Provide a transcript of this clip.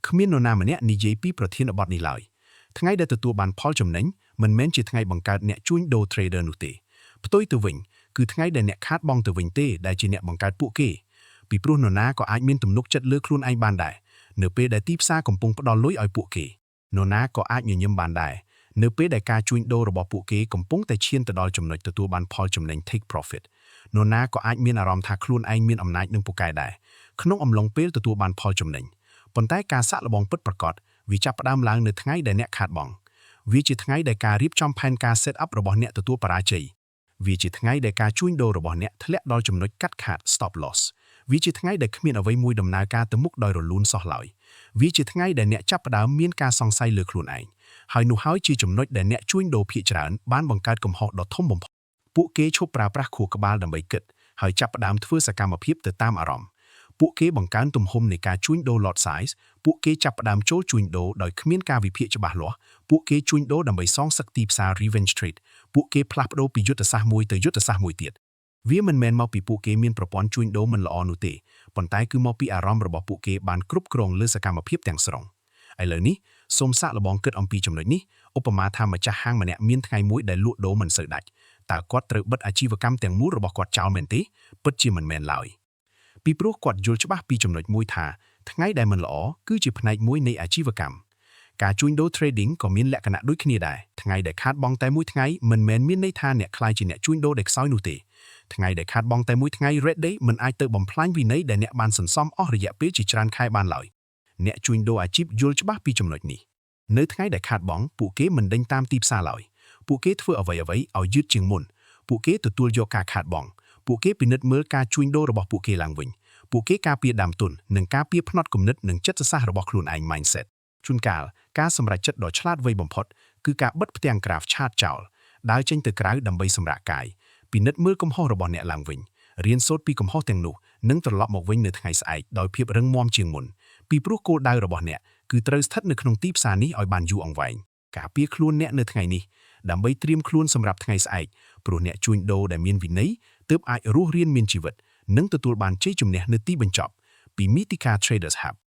គ្មាននរណាម្នាក់និយាយពីប្រធានបទនេះឡើយថ្ងៃដែលទទួលបានផលចំណេញមិនមែនជាថ្ងៃបង្កើតអ្នកជួញដូរ trader នោះទេផ្ទុយទៅវិញគឺថ្ងៃដែលអ្នកខាតបង់ទៅវិញទេដែលជាអ្នកបង្កើតពួកគេពីព្រោះនរណាក៏អាចមានទំនុកចិត្តលើខ្លួនឯងបានដែរនៅពេលដែលទីផ្សារកំពុងផ្ដល់លុយឲ្យពួកគេនរណាក៏អាចញញឹមបានដែរនៅពេលដែលការជួញដូររបស់ពួកគេកំពុងតែឈានទៅដល់ចំណុចទទួលបានផលចំណេញ take profit នរណាក៏អាចមានអារម្មណ៍ថាខ្លួនឯងមានអំណាចនឹងពូកែដែរក្នុងអំឡុងពេលទទួលបានផលចំណេញប៉ុន្តែការសាក់លបងពិតប្រាកដវាចាប់ផ្ដើមឡើងនៅថ្ងៃដែលអ្នកខាតបង់វាជាថ្ងៃដែលការរៀបចំផែនការ set up របស់អ្នកទទួលបរាជ័យវាជាថ្ងៃដែលការជួញដូររបស់អ្នកធ្លាក់ដល់ចំណុចកាត់ខាត stop loss វាជាថ្ងៃដែលគ្មានអ្វីមួយដំណើរការទៅមុខដោយរលូនសោះឡើយវាជាថ្ងៃដែលអ្នកចាប់ផ្ដើមមានការសង្ស័យលើខ្លួនឯងហើយនោះហើយជាចំណុចដែលអ្នកជួញដូរភាគច្រើនបានបង្កើតកំហុសដ៏ធំបំផុតពួកគេឈប់ប្រើប្រាស់ខួរក្បាលដើម្បីគិតហើយចាប់ផ្ដើមធ្វើសកម្មភាពទៅតាមអារម្មណ៍ពួកគេបង្កើនទំហំនៃការជួញដូរ lot size ពួកគេចាប់ផ្ដើមចូលជួញដូរដោយគ្មានការវិភាគច្បាស់លាស់ពួកគេជួញដូរដើម្បីសងសឹកទីផ្សារ revenge trade ពួកគេផ្លាស់ប្ដូរពីយុទ្ធសាស្ត្រមួយទៅយុទ្ធសាស្ត្រមួយទៀតវាមិនមែនមកពីពួកគេមានប្រព័ន្ធជួញដូរមិនល្អនោះទេប៉ុន្តែគឺមកពីអារម្មណ៍របស់ពួកគេបានគ្រប់គ្រងលើសកម្មភាពទាំងស្រុងឥឡូវនេះសូមសាកល្បងគិតអំពីចំណុចនេះឧបមាថាម្ចាស់ហាងម្នាក់មានថ្ងៃមួយដែលលក់ដូរមិនសូវដាច់តើគាត់ត្រូវបិទអាជីវកម្មទាំងមូលរបស់គាត់ចោលមែនទេពិតជាមិនមែនឡើយពីព្រោះគាត់យល់ច្បាស់ពីចំណុចមួយថាថ្ងៃដែលមិនល្អគឺជាផ្នែកមួយនៃអាជីវកម្មការជួញដូរ trading ក៏មានលក្ខណៈដូចគ្នាដែរថ្ងៃដែលខាតបង់តែមួយថ្ងៃមិនមែនមានន័យថាអ្នកក្លាយជាអ្នកជួញដូរដែលខ្សោយនោះទេថ្ងៃដែលខាតបង់តែមួយថ្ងៃ red day មិនអាចទៅបំផ្លាញវិន័យដែលអ្នកបានសន្សំអស់រយៈពេលជាច្រើនខែបានឡើយអ្នកជួញដូរអាជីពយល់ច្បាស់ពីចំណុចនេះនៅថ្ងៃដែលខាតបង់ពួកគេមិនដេញតាមទីផ្សារឡើយពួកគេធ្វើអ្វីអ្វីឲ្យយឺតជាងមុនពួកគេទទួលយកការខាតបង់ពួកគេពិនិត្យមើលការជួញដូររបស់ពួកគេឡើងវិញពួកគេការពារដើមទុននិងការពារផ្នត់គំនិតនិងចិត្តសាស្ត្ររបស់ខ្លួនឯង mindset ជួនកាលការសម្រេចចិត្តដ៏ឆ្លាតវៃបំផុតគឺការបិទផ្ទាំងក្រាហ្វ chart ចោលដើរចេញទៅក្រៅដើម្បីសម្រាកកាយពិនិត្យមើលកំហុសរបស់អ្នកឡើងវិញរៀនសូត្រពីកំហុសទាំងនោះនិងត្រឡប់មកវិញនៅថ្ងៃស្អែកដោយភាពរឹងមាំជាងមុនពីព្រោះគោលដៅរបស់អ្នកគឺត្រូវស្ថិតនៅក្នុងទីផ្សារនេះឲ្យបានយូរអង្វែងការពារខ្លួនអ្នកនៅថ្ងៃនេះដើម្បីត្រៀមខ្លួនសម្រាប់ថ្ងៃស្អែកព្រោះអ្នកជួញដូរដែលមានវិន័យទើបអាចរស់រានមានជីវិតនិងទទួលបានជ័យជំនះនៅទីបញ្ចប់ពី Mythica Traders Hub។